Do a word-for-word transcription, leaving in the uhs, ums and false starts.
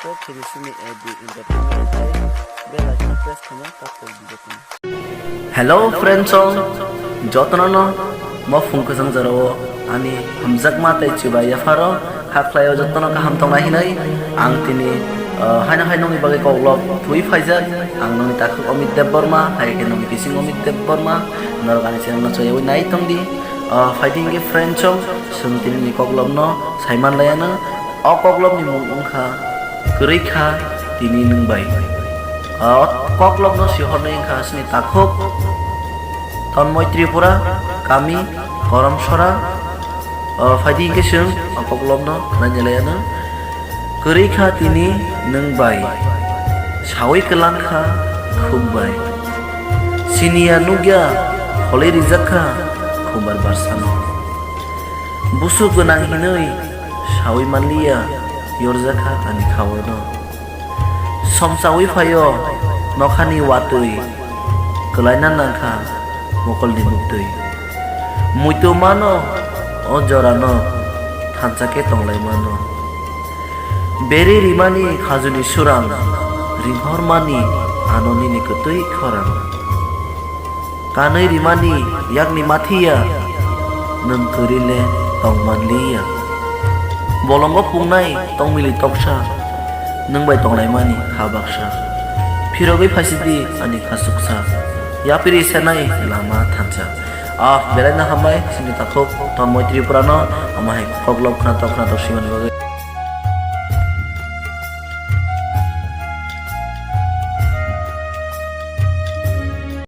subscribe khaidi simi A D Entertainment tei bell icon press khaina takhuk video tong. Hello friends song, jotono no mo phung kwchang jorao ani hamjakma tei chubai yapharo kha khlaio jotono kaham tongnai hinwi ang tini, uh, haino hai nongni bagwi koklop twi phaijak. Ang nongni takhuk Amit Debbarma, hai khe nongni bising Amit Debbarma, norok ani channel no choyawi nai tongdi. Uh, phaidi hinkhe friends song, chwng tini ni koklopno saiman laiano. O koklopni mung wngkha Kwrwi Kha Tini Nwng Bai. O koklopno sihornai wngkha chini takhuk Tonmoi Tripura, kami Koromsora. O phaidi hinkhe chwng o koklopno nainai laiano. Kwrwi kha tini nwng bai, sawi kwlang kha khuk bai. Siniya nukya, kholwi rijak kha khumbar barsano. Busu gwnang hinwi sawi manliya, yorjak kha ani khawano. Somsawi phaio nokhani watwi, kwlaina nangkha mokolni muktwi. Muitu mano o jorano, thansa khe tonglai mano. Beri rimani khajuni surang, ringhormani ano nini kwtwi khorang. Kanwi rimani yakni mathiya, nwng kwrwi le tong manliya. Bolongo pungnai tongmili toksa, nwng bai tonglaimani kha baksa. Phirogwi phaisidi ani kha suksa, yapiri senai lama thansa. Ah, belai no hambai, chini takhuk Tonmoi Tripura no, omo hai koklop khna tok khna tok simani bagwi.